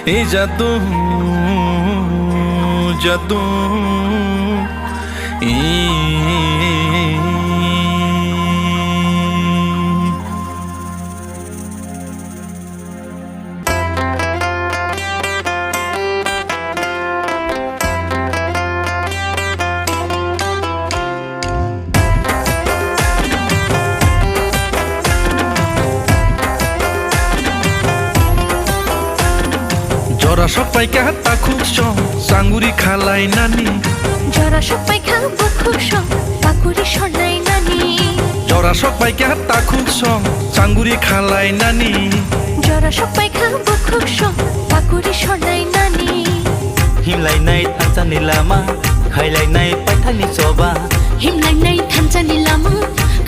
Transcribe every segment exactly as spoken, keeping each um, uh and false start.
E jadu, jadu, e. Jora sok paikha takhuk song, sanguri khalai nani. Jora sok paikha bukhuk song, pakuri sonai nani. Jora sok paikha takhuk song, sanguri khalai nani. Jora sok paikha bukhuk song, pakuri sonai nani. Himlainai thansa ni lama, khailainai paithak ni choba. Himlainai thansa ni lama,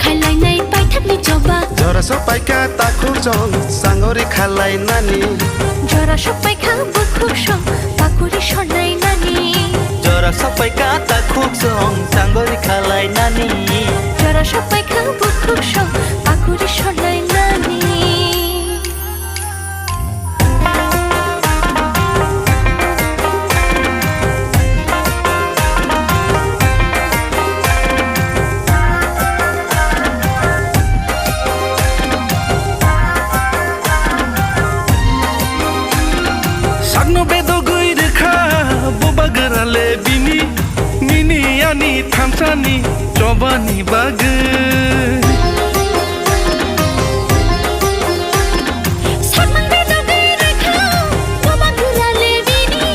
khailainai paithak ni choba. Jora sok paikha takhuk song, sanguri khalai nani. Jora sok paikha bukhuk song, pakuri sonai nani. Jora sok paikha takhuk song, sanguri khalai nani. Jora sok paikha bukhuk song, pakuri sonai nani. Sakno bedogwi rwkha bo bagra le bini, nini ani thansani chobani bagwi. Sakno bedogwi rwkha bo bagra le bini,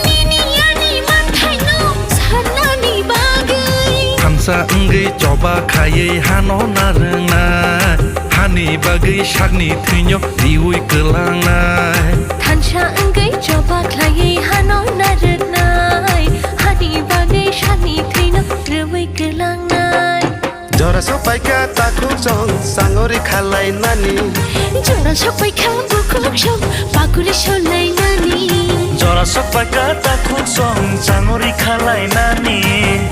nini ani manthaino sarnani bagwi. Thansa wngwi choba khaiwi hano narwngnai, hani bagwi sakni thwino riwi kwlangnai. Thansa wngwi choba khlaiwi hano narwknai, hani bagwi sakni thwino rwwi kwlangnai. Jora sok paikha takhuk song, sangori khalai nani. Jora sok paikha bukhuk song, pakuri solai nani. Jora sok paikha takhuk song, sangori khalai nani.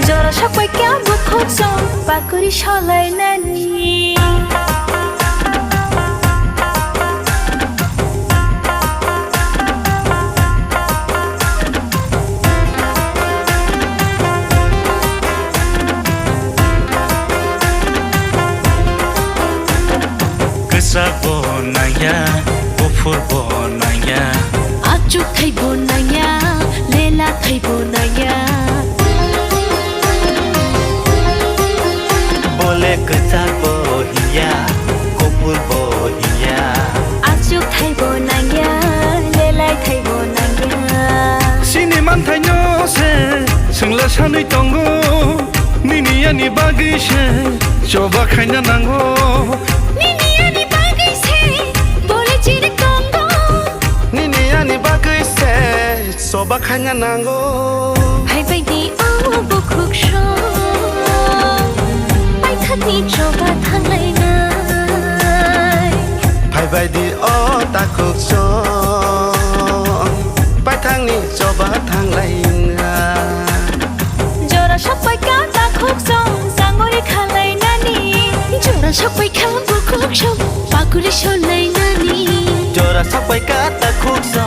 Jora sok paikha bukhuk song, pakuri solai nani. Kwchak bo nangya, buphur bo nangya. Achuk thai bo nangya, lela thai bo nangya. Bole kwchak bo hiya, kuphur bo hiya. Achuk thai bo nangya, lelai thai bo nangya. Chini manthaino se, chwngla sanwi tongo. Nini ani bagwi se, choba khaina nango. Nini ani bagwi se, bole chiri tongo. Nini ani bagwi se, choba khaina nango. Phaibai di o bukhuk song, paithakni choba thanglainai. Phaibai di o takhuk song, paithakni choba thanglainai. Jora sok paikha takhuk song, sangori khalai nani. Jora sok paikha bukhuk song, pakuri solai nani. Jora sok paikha takhuk song.